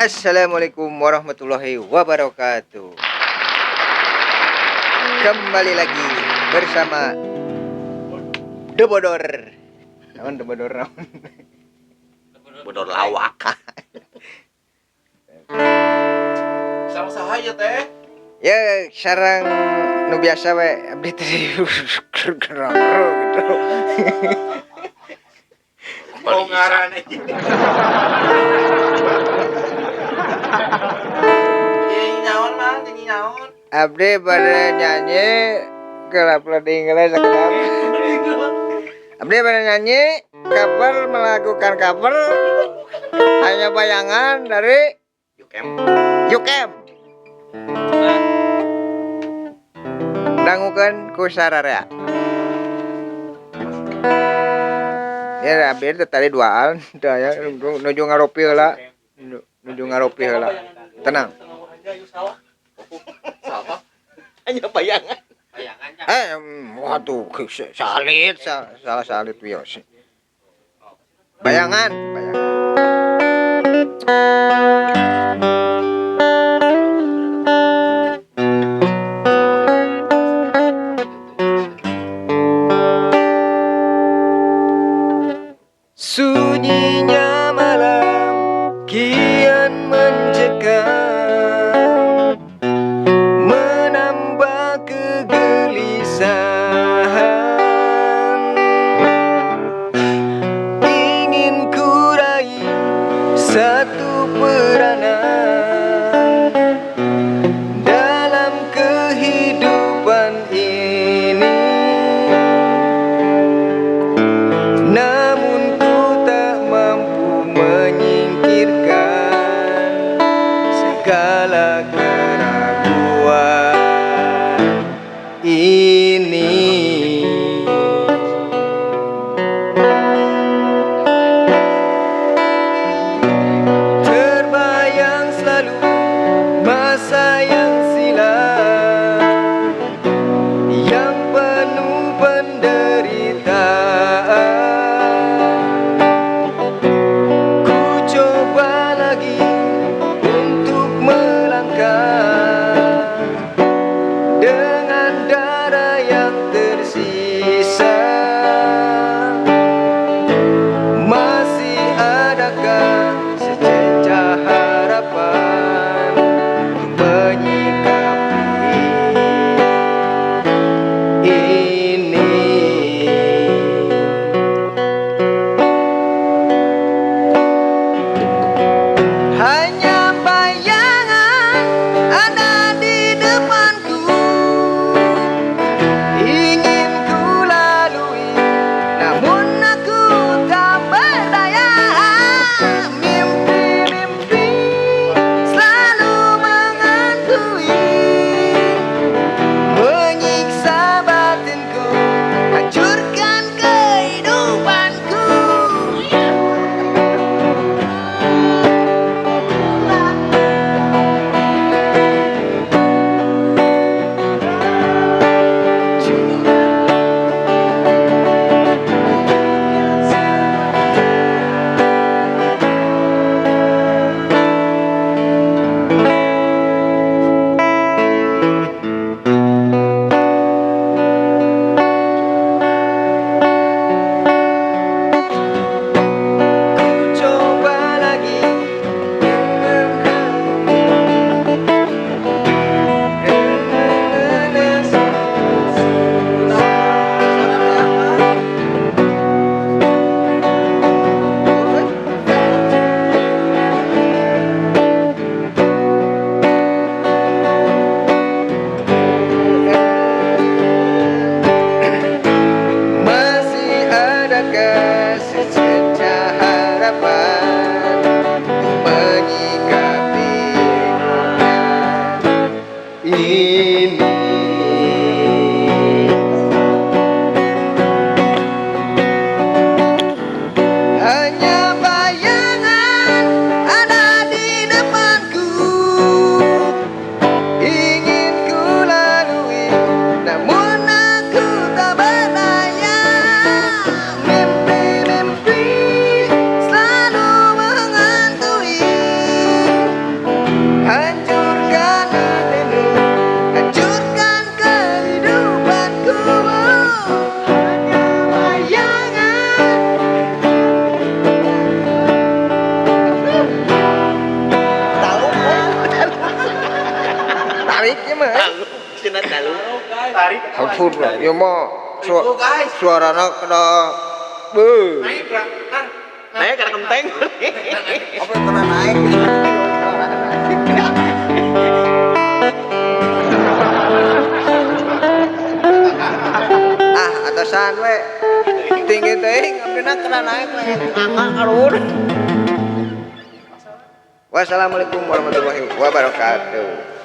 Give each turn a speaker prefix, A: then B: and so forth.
A: Assalamualaikum warahmatullahi wabarakatuh. Kembali lagi bersama The Bodor. Naon The Bodor naon?
B: Bodor lawak.
C: Sareng saha ya teh?
A: Ya sareng nu biasa we abdi teh gitu.
C: Oh ngaran aja. Nyanyi naon mah, nyanyi naon.
A: Abdi pada nyanyi gelap lading geus sakedap. Abdi pada nyanyi cover melakukan cover hanya bayangan dari
B: Yukem.
A: Yukem. Dangukeun ku sararea. Ya abdi teh tadi duaan teu aya nuju ngaropi heula. Nuju ngaropi heula. Tenang.
C: Salah.
B: Hanya bayangan.
C: Bayangannya.
A: Waduh, salit, salah salit wios. Bayangan, bayangan. Sunyinya malam kian mencekam, menambah kegelisahan. Ingin ku raih satu peranan dalam kehidupan ini, namun ku tak mampu menyingkirkan segala keraguan ini. Terbayang selalu masa yang silam, yang penuh penderitaan. Ku coba lagi untuk melangkah dengan darah yang tersisa. Masih adakah secercah harapan untuk menyikapi ini? Hanya bayangan ada di depanku, ingin ku lalui, namun aku tak berdaya. Mimpi-mimpi selalu menghantui, menyiksa batinku, hancurkan kehidupanku. Ku coba lagi. Masih adakah secercah harapan untuk menyikapi ini? Hanya bayangan ada di depanku, ingin ku lalui, namun aku tak berdaya. Mimpi-mimpi Ampun, ieu mah
C: Guys.
A: Suarana kena beuh.
C: Naik, Bra. Kan.
B: Naik karena kenteng.
A: Apa kena naik? Ah, atasan we. Tinggi teuing abdina kena naik we. Ngangak karuhun. Wassalamualaikum warahmatullahi wabarakatuh.